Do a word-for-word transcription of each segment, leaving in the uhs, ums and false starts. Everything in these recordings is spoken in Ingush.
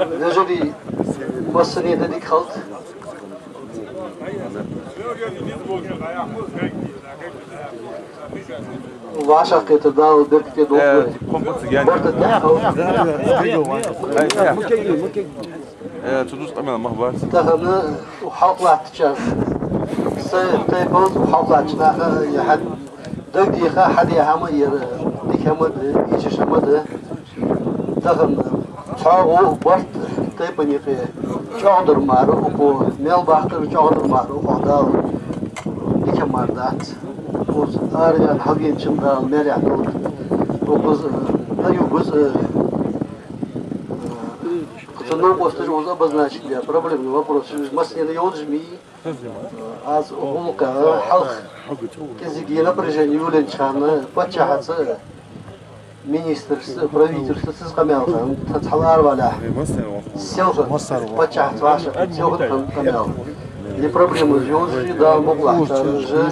Вежарий, массане а дика хилда. ВӀашагӀкхетар Дала беркате долда вай. Барт тӀехьа хилда. Э, цу дус къамаьл мах бац. Тахан хьалха латтача, сай тайпан хьалха латтача наха, я хьад дагадеха, хьаде хӀама яр, дика хӀама да, ийша хӀама да. Тахан цхьоагӀо барт тайпан юкъе чӀоагӀдар мара укхо, мел бахкар чӀоагӀдар мара укхо Дала дика мара дац. Укхо араваьнна хьалвеначун Дала маьрехь долда. Укхаза, а, югаза, а, Цу новкъосташа укхаза обозначить даь проблемный вопрос. Массане а йолаш ма йий. Аз гӀулакха хьалха кӀезига напряжение йолаеннача хана паччахьаца, министрашца, правительствоца къамаьл хиннад, цхьа хьал аравалехь. Селхан, паччахьаца вӀашагӀкхетар, селхан хиннад къамаьл. Е проблемаш йолаш, Дала мукъалахь, цар же,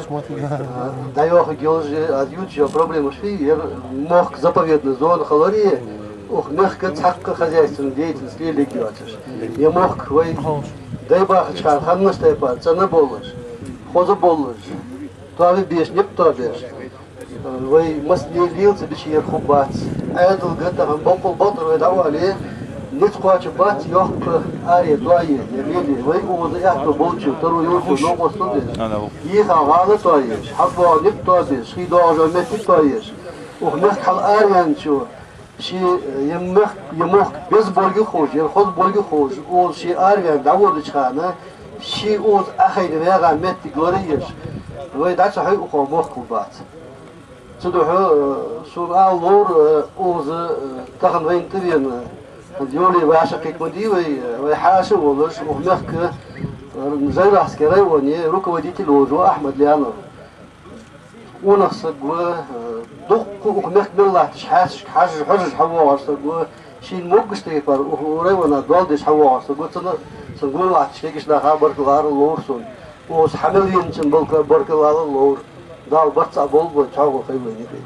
а, дӀайоахаргйолаш, аз ювцаш йола проблемаш фий, ер мохк заповедная зона хиларе, укх мехка цхьаккха хозяйственная деятельность лелаергйоацаш. Ер мохк вай дай бахача хана ханнаш тайпара цӀена болаш, хоза болаш, тоабеш, никъ тоабеш. Вай массане а лела ца бича, ер хургбац. Ӏаьдалга тахан боккъал бакъдар вай дӀаоале, низ кхоачаргбац, йоккха аре тоае, е лелае. Вай укхаза аьттув болча, таро йолча новкъостал деш, йиха гӀала тоаеш, хьалбоагӀа никъ тоабеш, хий доагӀаш йола моттиг тоаеш, укх мехка хьал араваьнначо, ший, э, е мехк-, е мохк беза болга ховш, е хоза болга ховш, укхаза ше араваьнна дӀаводача хана, ше укхаза Ӏохайна ваьгӀа моттиг лораеш, вай дӀа ца хьой, укхо мохк хургбац. Цудухьа, э, сона ала ловра, э, укхаза, э, тахан вайна тӀавена, э, йоле вӀашагӀкхийтта ма дий вай, э, вай хьаьша а волаш, укх мехка, э, Джейрахьски районе руководитель волаш ва Ахьмад Лянов. Къонах саг ва, э, дуккха укх мехка мел латташ хьаьшашка хьажа-, хьожаш хьавоагӀаш саг ва, шийна могаш тайпара укх района доал деш хьавоагӀаш саг ва, цунна, цун гонахьа латташ кегийча наха баркал ала ловра сона. Укхаза хьа мел веначунна балка баркал ала ловра. Дала барт цхьа болба вай, чӀоагӀо хийла вайна юкъе.